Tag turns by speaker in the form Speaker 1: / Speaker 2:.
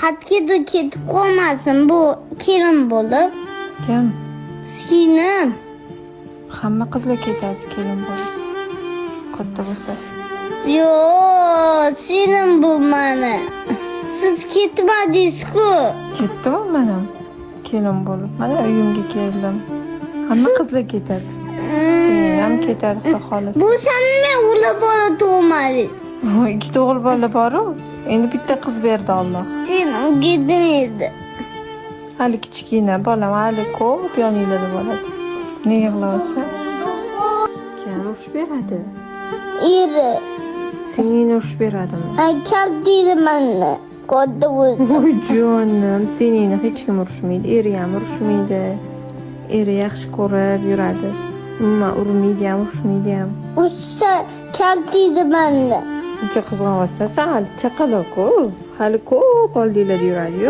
Speaker 1: Qayerga ketib qolmasin bu kelin bo'lib.
Speaker 2: Kim?
Speaker 1: Singlim.
Speaker 2: Hamma qizlar ketadi kelin bo'lib. Katta bo'lsa.
Speaker 1: Yo'q, singlim bu mani. Siz ketmadingiz-ku.
Speaker 2: Ketdimi man ham kelin bo'lib? Mana uyimga keldim. Hamma qizlar ketadi. Singlim ham ketadi, Xudo xohlasa.
Speaker 1: Bu nima o'g'li bola tug'madingiz?
Speaker 2: Ikkita o'g'il bola bor-u. Endi bitta qiz berdi Alloh.
Speaker 1: Singlim ketmaydi.
Speaker 2: Hali kichkina bolam, hali ko'p yoninglarda bo'ladi. Ne yig'layapsan? Kim urishib beradi?
Speaker 1: Eri.
Speaker 2: Singlingni urishib beradimi?
Speaker 1: Kaltaklaydi mani. Katta bo'ldi.
Speaker 2: Voy jonim, seningni hech kim urishmaydi, eri ham urishmaydi. Eri yaxshi ko'rib yuradi. Umuman urmaydi ham, urishmaydi ham.
Speaker 1: Ursa kaltaklaydi mani.
Speaker 2: Uncha qizg'onyapsan, san hali chaqaloq-ku. Hali ko'p oldinglarda yuradi-yu.